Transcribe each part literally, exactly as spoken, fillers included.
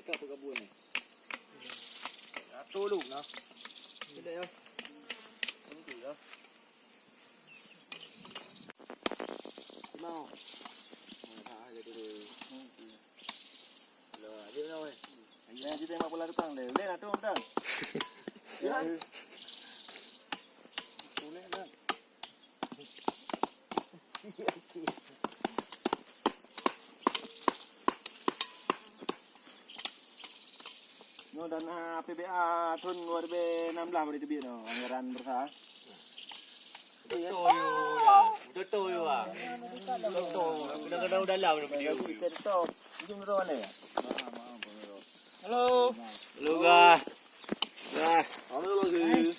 Ka peugabuen ni. Satu lu nah. Tidak ya. Tentu ya. Mau. Nah, jadi dulu. Lah, dia nak weh. Yang kita mak bola tukang deh. Boleh lah tu, Tang. Ya. Boleh lah. Nyoe dana P B A thon dua ribu enam belas bari teubiet nyoe, anggaran berusaha. Beutôi, ya. Beutôi, ya. Beutôi. Kadang-kadang dalam dia. Kita stop. Ujung tu mana ya? Halo. Halo, guys. Guys. Halo, guys.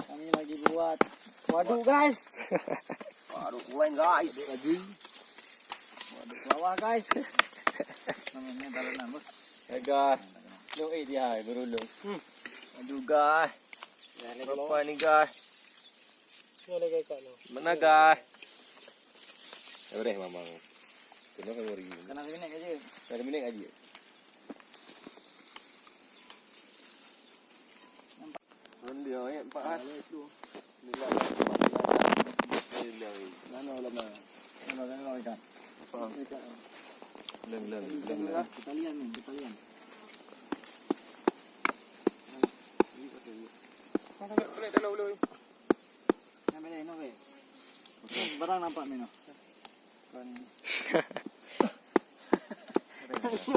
Kami lagi buat waduk, guys. Waduk lain, guys. Waduk bawah, guys. Namanya dalanan, Bos. Hai, guys. Nyoe eh dia hai berulung. Hmm. Waduk, guys. Apa ni, guys? Mana, guys? Boleh, Mamang. Kena kena ri. Kena kena aja. Kena kena aja. Nanti ya, empat hari tu. Bila dah, bila dah. Bila dah. Mana lama? Mana lama ikan? Apa? Ikan. Leng, leng, leng, leng. Kita lihat ni, kita lihat. Mana boleh dalam dulu. Yang mana ni, weh? Barang nampak ni, noh. Kan.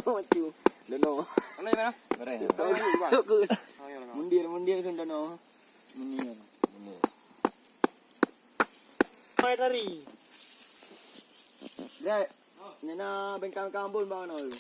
Macam. Dono. Mana yang mana? Barang. Tahu juga. Mundir, mundir kan dono. Mundir. Mundir. Mai tari. Dek, ni na bengkang kambun bang nol.